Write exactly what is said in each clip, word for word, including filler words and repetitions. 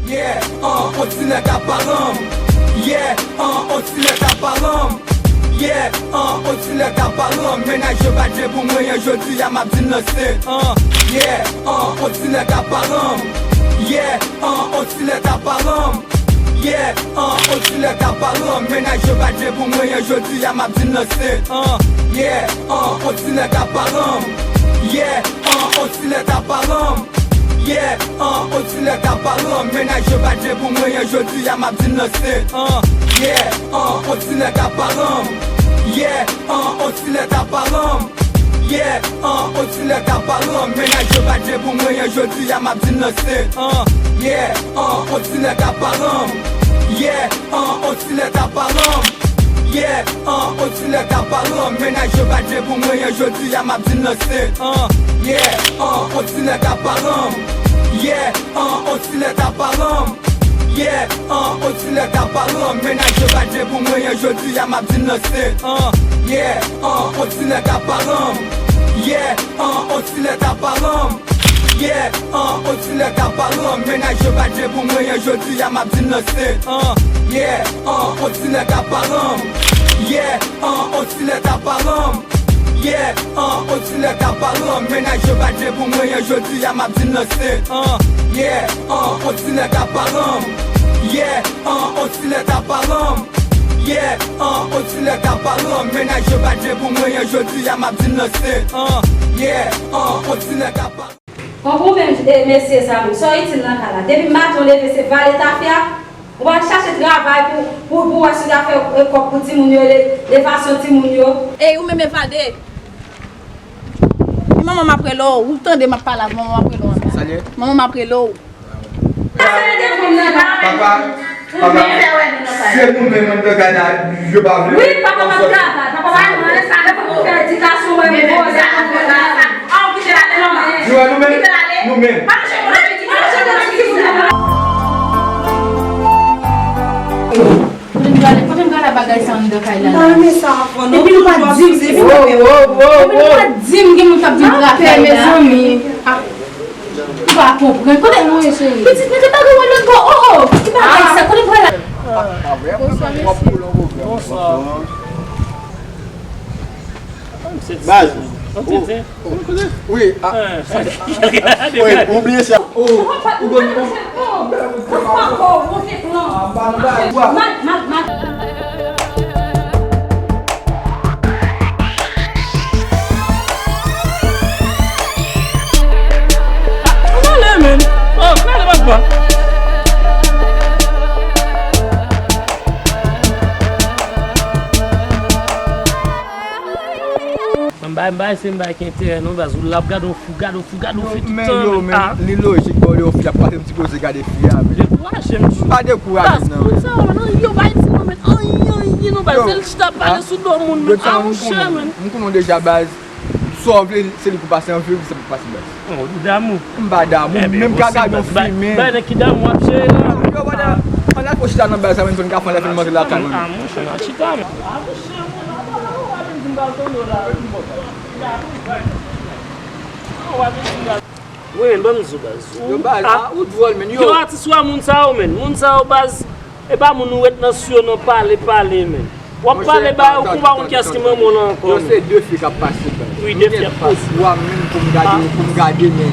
Yeah, an, on ti lè ka palanm. Yeah, an, on ti lè ka palanm. Yeah, an, on ti lè ka palanm. Mennaj yo pa t vle pou mwen, an, jodi a m ap di n lanse. An, yeah, an, on ti lè ka palanm. Yeah, an, on ti lè ka palanm. Yeah, an, on ti lè ka palanm. Mennaj yo pa t vle pou mwen, an, jodi a m ap di n lanse. An, yeah, an, on ti lè ka palanm. Yeah, an, on ti lè ka palanm. Yeah, an, on ti lè ka palanm. Mennaj yo pa t vle pou mwen, an, jodi a m ap di n lanse. An, yeah, an, on ti lè ka palanm. Yeah, an, on ti lè ka palanm. Yeah, an, on ti lè ka palanm. Mennaj yo pa t vle pou mwen, an, jodi a m ap di n lanse. An, yeah, an, on ti lè ka palanm. Yeah, an, on ti lè ka palanm. Yeah, an, on ti lè ka palanm. Mennaj yo pa t vle pou mwen, an, jodi a m ap di n lanse. An, yeah, an, on ti lè ka palanm. Yeah, an, on ti lè ka palanm. Yeah, an, on ti lè ka palanm. Mennaj yo pa t vle pou mwen, an, jodi a m ap di n lanse. An, yeah, an, on ti lè ka palanm. Yeah, an, on ti lè ka palanm. Yeah, an, on ti lè ka palanm. Mennaj yo pa t vle pou mwen, an, jodi a m ap di n lanse. An, yeah, an, on ti lè ka palanm. Yeah, an, on ti lè ka palanm. Yeah, an, on ti lè ka palanm. Mennaj yo pa t vle pou mwen, an, jodi a m ap di n lanse. An, yeah, an, on ti lè ka palanm. Yeah, an, on ti lè ka palanm. Yeah, an, on ti lè ka palanm. Mennaj yo pa t vle pou mwen, an, jodi a m ap di n lanse. An, yeah, an, on ti lè ka palanm. Konprann menm, eh, mesye sa menm, sa w itil nan kay la. Depi maten w leve, se vale tafya. Ou pa al chache travay pou, pou, pou wè si w ta fè, eh, kòb pou timoun yo, le-, levasyon timoun yo. Ey, ou menm Evade. Di manman m ap rele w. Ou tande m ap pale avè w, manman m ap rele w anba. Sa l ye? Manman m ap rele w. Papa, papa, se nou menm anndan kay la, yo pa vle. Wi, papa pa travay, papa pa travay, sa fè pou fè edikasyon mwen, mwen, mwen, a, ou kite l ale, manman. Yo, nou menm, nou menm. Pa touche mwen, pa touche mwen. Kote m prale, kote m prale a bagay sa anndan kay la? M pa renmen sa ankò, non. Epi nou pa di m, epi nou pa di m gen moun k ap vin travay la. Mezanmi. Ou pa konprann. Kote nou ye, cheri? Pitit, mete bagay w lòt bò. Oh, oh! Ki bagay sa? Kote m prale? Bonswa, mesye. Baz. Wi, a, wi, ou bliye sa. Oh, ou konn, ou, ou pa ko, ou se plan. Mal, mal, mal. Ann ale, men. Oh, ann ale, papa. Mwen bay, bay, se m bay ki enterè non, baz. Ou l ap gade yon fi, gade yon fi, gade yon fi tout tan, men. Yo, men, li lojik, bò, yo, fi ap pase m ti koze, gade fi a, men. Dekouraje m, tchou. M pa dekouraje, non, men. Baz, moun sa yo, non, yo bay ti moun, men, anyen, anyen, non, baz. Se l chita pale sou do moun, men. A, monchè, men. M konnen w deja, baz. Sa w vle, se li pou pase, an verite, se pou pase, baz. Oh, ou damou. M pa damou, menm ka gade yon fi, men. Bay nèg ki damou ap jere la. Yo, bada, ann al fè chita nan baz sa, men, fè n ka fè anlè, fè n monte lakay, men. A, monchè, n al chita, men. Wi, men, ban m di w, baz. Yo, baz, a, ou dwòl, men, yo. Yo, atis ou a moun sa yo, men. Moun sa yo, baz, e pa moun ou ret nan sou yo, non, pale, pale, men. W ap pale ba yo, ou pa konn kiyès ki manman w lan ankò, men. Yo se de fi k ap pase, baz. Wi, de fi ap pase. Ou a menm pou m gade, pou m gade, men.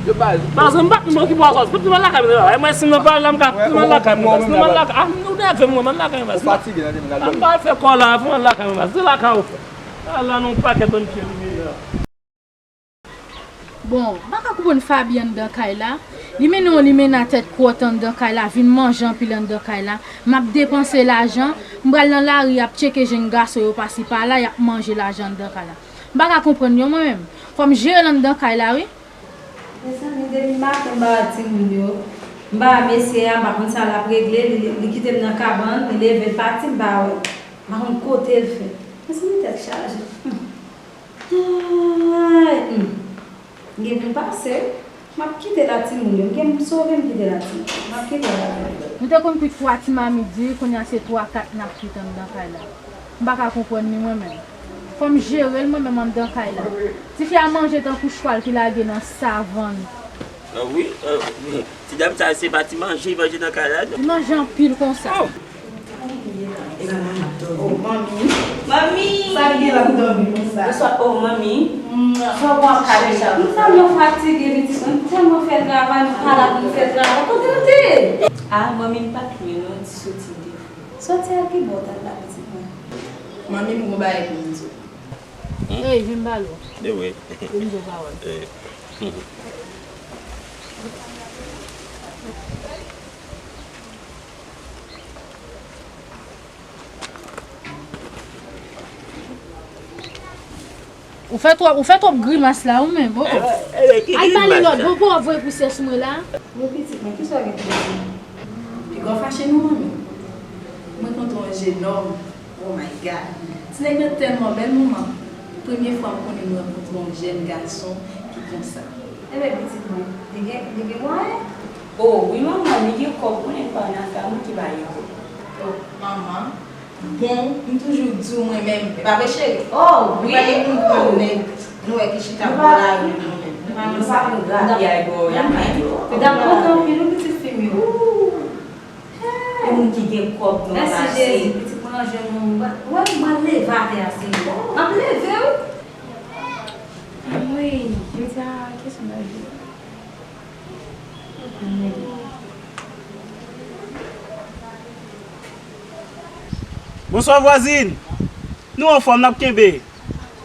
Yo, baz. Baz, m pa t menm okipe w ankò. Fout nou al lakay mwen, baz. E mwen, si m nan pale la, m ka fout nou al lakay mwen, baz. Nou al lakay. A, nou nève m, mwen, m al lakay mwen, baz. Ou fatige, tande, men n al dòmi. A, m pa al fè kò la, fout nou al lakay mwen, baz. Se lakay ou fè. Ala, non, pakèt bann pye limyè la. Bon, m pa ka konprann Faby anndan kay la. Li mennen yon limena tèt kwòt anndan kay la, vin manje anpil anndan kay la. M ap depanse lajan, m pral nan lari ap tcheke jenn gason yo pasi pa la, y ap manje lajan anndan kay la. M pa ka konprann yo mwen menm. Fò m jere l anndan kay la wi. Mezanmi, depi maten m pa wè timoun yo. M pa wè mesye a, m pa konn sa l ap regle, li, li kite m nan kabann, li leve l pati, m pa wè l. M pa konn kote l fè. Mezanmi, tèt chaje. Hum. Ay, hmm. M gen pou m pase. M ap kite la timoun yo. M gen pou m sove, m kite la timoun yo. M ap kite la. Nou te konn kwit twa ti mamit diri, kounye a se twa, kat n ap kwit anndan kay la. M pa ka konprann li mwen menm. Fò m jere l mwen menm anndan kay la. Tifi a manje tankou chwal ki lage nan savann. Ah wi, euh, ti dam sa se pa ti manje, manje nan kay la, non. Li manje anpil konsa. Oh. Oh, manmi. Manmi! Sa ki gen la dòmi konsa? Bonswa, oh, manmi. Sa w ap kale sa? M tèlman fatige, pitit mwen. M tèlman fè travay, m pa la pou m fè travay. Kote w te ye? Ah, manmi, m pa t lwen, non, m t soti defo. Soti a ki bò w t al la, pitit mwen? Manmi, m gon bagay pou m di w. Ey, vin m pale w. Vin m di w pawòl. Ou fè twòp, ou fè twòp grimas la, ou menm. Oh, oh. Ay, pale lòt bò, pou w voye pousyè sou mwen la. Wi, pitit mwen, kisa w gen pou w di? Piga w fache non, manmi. Mwen kontre yon jenòm. Oh my God. Ti nèg nan tèlman bèl, manman. Premye fwa m konnen m rankontre yon jèn gason ki konsa. Enben, pitit mwen, li gen, li gen mwayen? Oh, wi, manman, li gen kòb, konnen pa nan afè a, mwen ki ba li kòb. Oh, manman. Bon, m toujou di w mwen menm. E pa vre, cheri? Oh, wi. Ou pa gen konprann nèg. Nou wè ki chita bò lari nou menm. Nou pa konn grapyay bò lakay yo. Medam kontan anpil wi pitit fi m yo. E moun ki gen kòb nan kay. Mèsi Jezi, pitit mwen an jwenn yon, wè m pral leve atè a, Senyè. M ap leve wi. Anmwey, jodi a kesyon lavi. Bonswa vwazin. Nou anfòm, n ap kenbe.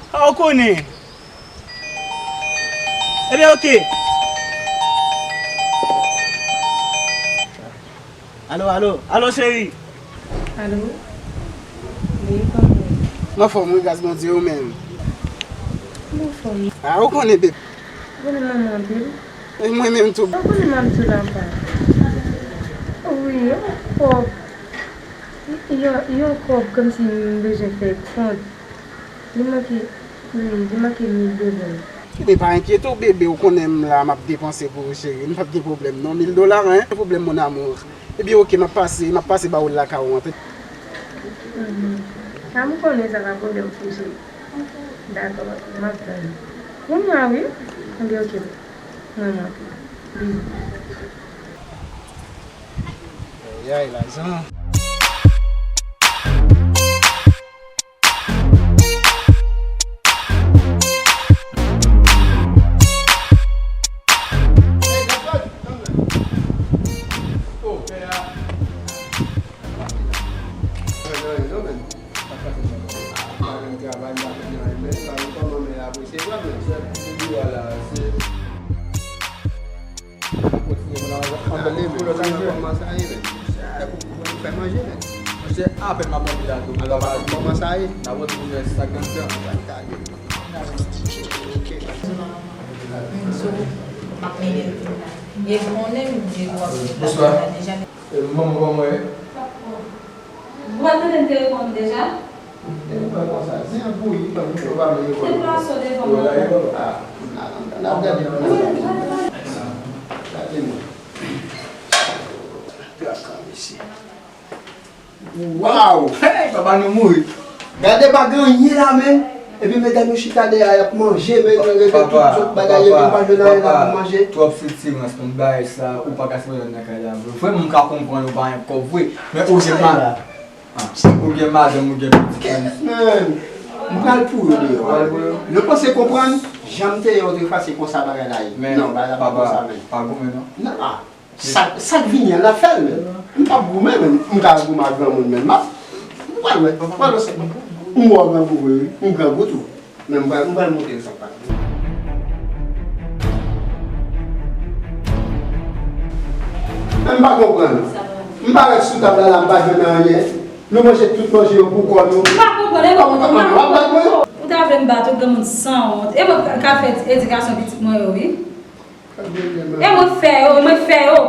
A, ou konnen. Ebyen, oke. Alo, alo, alo, cheri. Alo. Wi, kòman w ye? M anfòm, wi, gras Bondye, ou menm? M anfòm. A, ou konnen, bebe. Ou konnen m renmen w anpil. E mwen menm tou. Ou konnen m ap di w la pa. Wi, yon kòb. Yon, yon kòb kòmsi m bezwen fè kont. Li manke, wi, li manke mil dola. Ebyen, pa enkyete w, bebe, ou konnen m la, m ap depanse pou ou, cheri. M p ap gen pwoblèm, non. Mil dola, en? Pwoblèm, mon amour. Ebyen, oke, m ap pase, m ap pase ba ou l lakay ou an. Mhm. A, m konnen sa pa pwoblèm pou ou, cheri. Dakò, m ap tann ou. Kounye a, wi. Ebyen, oke. Mwen monte. Bizou. Ayayay, lajan. Pa gen travay, m pa fè nan anyen, men pa gen kòman men apresye vre, men sèl ti biro a la, se kontinye pou n ale, men pou lòt la, kòman sa ye, men? Fè pou, pou fè manje, men. Monchè, apèn m ap manje la tou. Alò, kòman sa ye? N ap retwouve sa k anndan. Gade. Ok. Bonswa. E, manman, kòman w ye? Ou pa tande m te reponn ou deja? Depi w fè konsa, di l pou li, tankou yo pa vle reponn. Deplase w devan mwen. Ah, n ap gade nan sa. Gade mwen. Kaka, mesye. Waw! Hey, papa nou mouri. Gade pa gen anyen la, men. Epi medam yo chita dèyè a, y ap manje, men yo rete tout zòt bagay, epi yo pa jwenn anyen la pou manje. Twòp sitirans konn bagay sa, ou pa ka sipoze nan kay la vre. Vrèman, m ka konprann ou pa gen kòb vre, men ou gen ma-, ah, ou gen madanm, ou gen pitit. Kèt, men. M pral pou yo deyò. Ou pral pou yo? Yo panse konprann, jan m te ye otrefwa, se konsa bagay la ye. Non, bagay la pa konsa, men. Pa goumen, non? Non, ah. Sa, sa k vini an, n ap fè l, men. M p ap goumen, men. M ka goumen ak granmoun, men. M ap, ou pral wè, ou pral wè sa. M wè w grangou vre, wi. M grangou tou. Men m pral, m pral montre l sa k pase. Men m pa konprann. M parèt sou tab la, la, m pa jwenn anyen. Nou manje tout manje yo pou kò nou. M pa konprann, e kòman w ap bat mwen? Ou ta vle m bat ou, granmoun sanwont. E mwen k ap fè edikasyon pitit mwen yo, wi. E mwen fè yo, e mwen fè yo.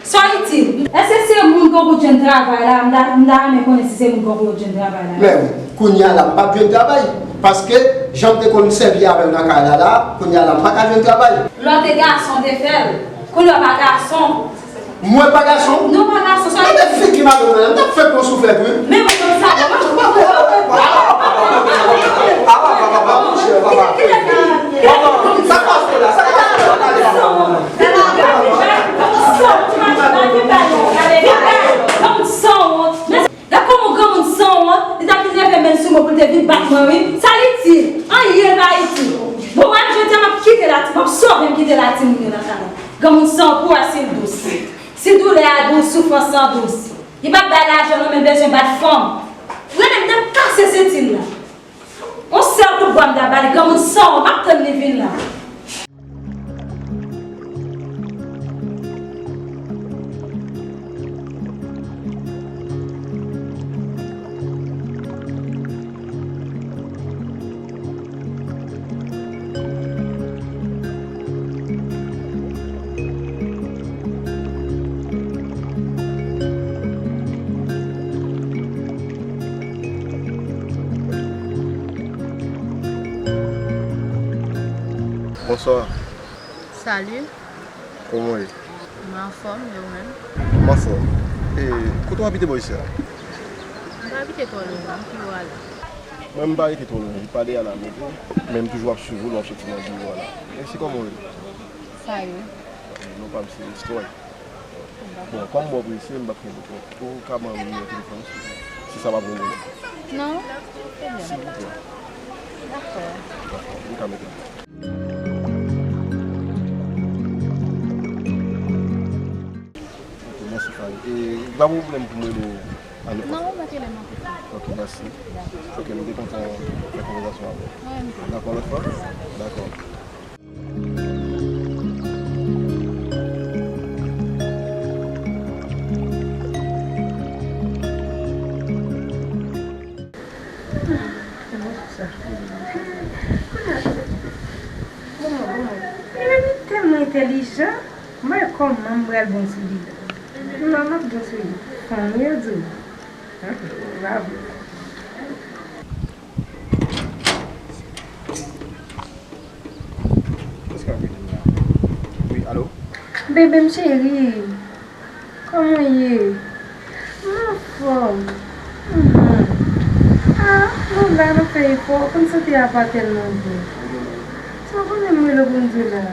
Sa w itil? Èske se moun k ap jwenn travay la? M ta, m ta renmen konnen si se moun k ap jwenn travay la. Men, kounye a la, m p ap jwenn travay. Paske, jan m te konn sèvi avè w nan kay la, la, kounye a la, m pa ka jwenn travay. Lè w te gason, w te fè l. Kounye a w pa gason. Mwen pa gason? Non, pa gason, sa. Gade figi madanm nan, m t ap fè pran souflèt, wi. Men mwen konn sa, mwen. Papa, papa, papa, papa, papa, monchè, papa. Papa, sa k pase la? Sa k pase la? Gade papa mwen. Granmoun sanwont. Men gad kòman granmoun sanwont, li t ap vin leve men l sou mwen pou l te vin bat mwen, wi. Sa l itil? Anyen l pa itil. Bon, mwen, jodi a, m ap kite la, m ap sove m kite la timoun yo nan kay la. Granmoun sanwont, pou wè si l dous. Si doulè a dous, soufrans lan dous. Li p ap bay lajan non, men l bezwen bat fanm. Rele m, m t ap kase senti l la. Yon sèl kout bwa m ta ba li, granmoun sanwont, m ap tann li vin la. Bonswa. Salut. Kòman w ye? Mwen anfòm, e ou menm? Mwen anfòm. E, kote w abite bò isi a? Mwen pa abite twò lwen non, m pi wo a la. Mwen, m pa rete twò lwen, m pa dèyè la non plis. Men m toujou ap swiv ou lè w ap soti nan biwo a la. Mèsi, kòman w ye? Sa ye? Non pa m se Nestor. Bon, kòm m wè w prese, m p ap kenbe w twòp. Ou ka ban m nimewo telefòn ou, silvouplè? Si sa pa pwoblèm. Non, pa pwoblèm. Silvouplè. Dakò. Dakò, ou ka mete l. Ok, mèsi, Fanny. E, pa pwoblèm pou mwen, nou, a nenpòt. Non, ou mèt rele m anpil. Ok, mèsi. Dakò. Ok, m te kontan fè konvèsasyon avè w. Mwen menm tou. N ap wè lòt fwa? Dakò. Li tèlman entèlijan, m pa wè kòman m pral bon sou li la. Non, m ap bon sou li. Fanmi yo di w. Bravo. Èske w ap rele m la? Wi, alo? Bebe m cheri, kòman w ye? M anfòm. Mhm. Ah, nou la, n ap fè efò, w konn sante a pa tèlman bon. Sa w konnen m rele w pou m di w la.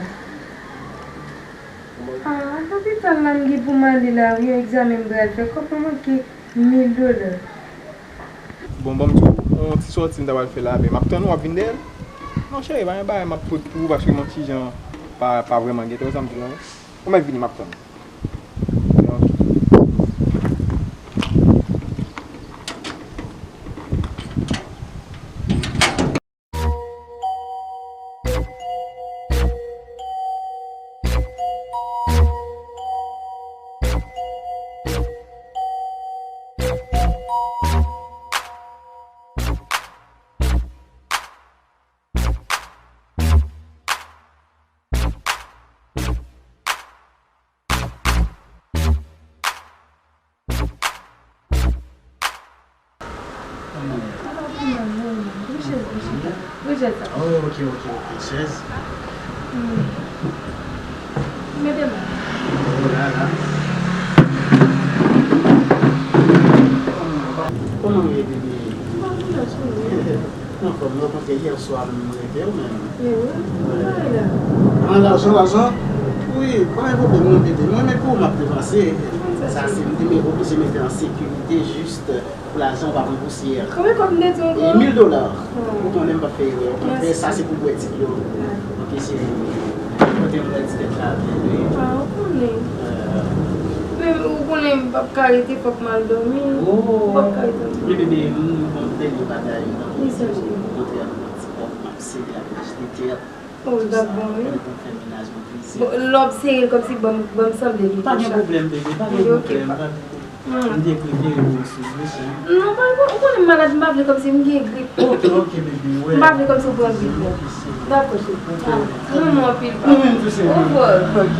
Ah, lopital la m gen pou m ale la, wi, yon egzamen m pral fè, kòb mwen manke mil dola. Bon, ban m di w, yon ti sòti m ta pral fè la, men m ap tann ou, w ap vin dèyè l? Non, cheri, pa gen bagay, m ap pot pou ou, paske m yon ti jan pa, pa vrèman gen tò, sa m di w la, wi. Ou mèt vini, m ap tann ou. Ok. Oh, ok, ok, ok. Chèz. Hmm. Mete mwen. Oh la la. Kòman w ye, bebe? Mwen anfòm, mwen kontre yè swa m rete w menm. E wi, mwen la. Ah, lajan, lajan? Wi, pa gen pwoblèm non, bebe. Mwen, men pou w m ap depanse. Sa se nimewo pou se mete an sekirite, jis pou lajan w pa pran pousyè. Konbyen kòb m te di w ankò? E mil dola. Ou konnen m p ap fè erè. Okontrè, sa se pou bwè ti dlo. Ok, cheri. Kote m wè ti tèt la byen, wi. Ah, ou konnen. Men ou konnen m p ap ka rete, fòk m al dòmi. M p ap ka rete. Men bebe, m, m bon tèl yo bagay nan. Okontrè, m pran ti kòb, m ap sere ak mach de tèt. Oh, l t ap bon, wi. Bon, lè w ap sere l kòmsi ban m, ban m sanble li. Pa gen pwoblèm, bebe, pa gen pwoblèm. M te prefere w sou bouch, wi. Non, pa, ou konnen m malad, m pa vle kòmsi m gen grip. Ok, ok, bebe, wè. M pa vle kòmsi w pran grip la. Dakò, cheri. Ok. M renmen w anpil. Mwen menm tou, cheri. Au revoir. Ok.